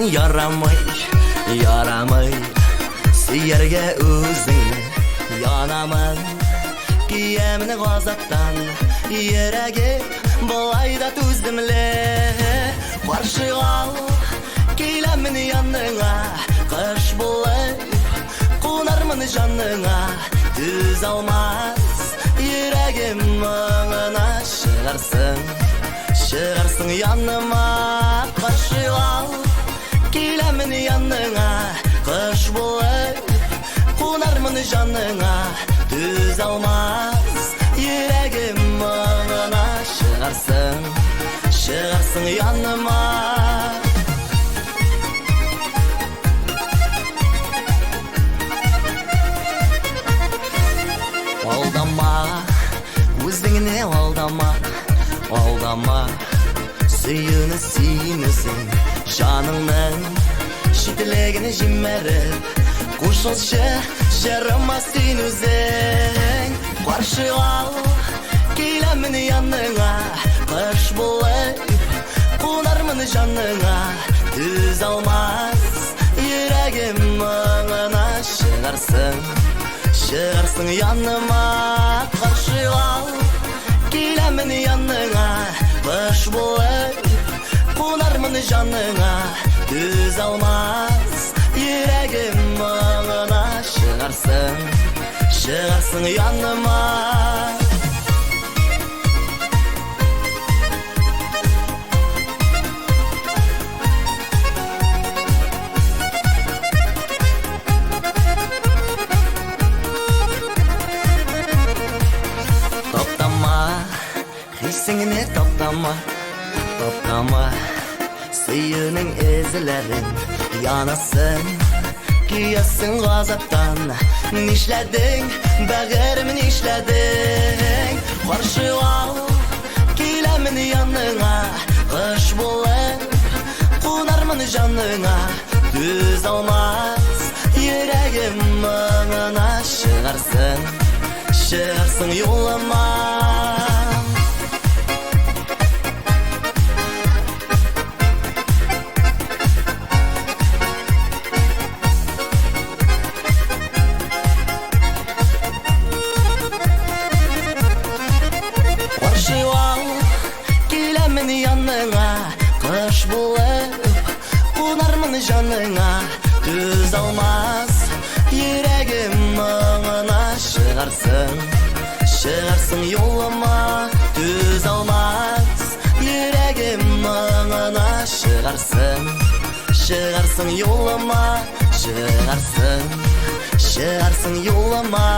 Китәрсең ярамый, ярамый. Сөяргә үзеңне янамын. Киямін газаптан, йөрәгем болай да түземле. Каршы ал, киләмен яныңа, кыш булып, кунармын җаныңа. Түз алмас йөрәгем моңына чыгарсың, чыгарсың яныма. Каршы ал, киләмен яныңа, кыш булып, кунармын җаныңа. Түз алмас йөрәгем моңына чыгарсың, чыгарсың яныма. Алдама, үзеңне алдама, алдама. Сөюне син үзең, җаныңның читлеген җимереп, кушылчы җырыма син үзең. Каршы ал, киләмен яныңа, кыш булып, кунармын җаныңа. Түз алмас йөрәгем моңына чыгарсың, чыгарсың яныма. Каршы ал, киләмен яныңа, кыш булып, кунармын җаныңа. Түз алмас йөрәгем моңына чыгарсың, чыгарсың яныма. Таптама, хисеңне таптама, таптама. Сөюнең эзләрен янасың, көясең газаптан. Нишләдең, бәгырем, нишләдең? Каршы ал, киләмен яныңа, кыш булып, кунармын җаныңа. Түз алмас йөрәгем моңына чыгарсың, чыгарсың юлыма. Каршы ал, киләмен яныңа, кыш булып, кунармын җаныңа. Түз алмас йөрәгем моңына чыгарсың, чыгарсың юлыма. Түз алмас йөрәгем моңына чыгарсың, чыгарсың юлыма, чыгарсың, чыгарсың юлыма.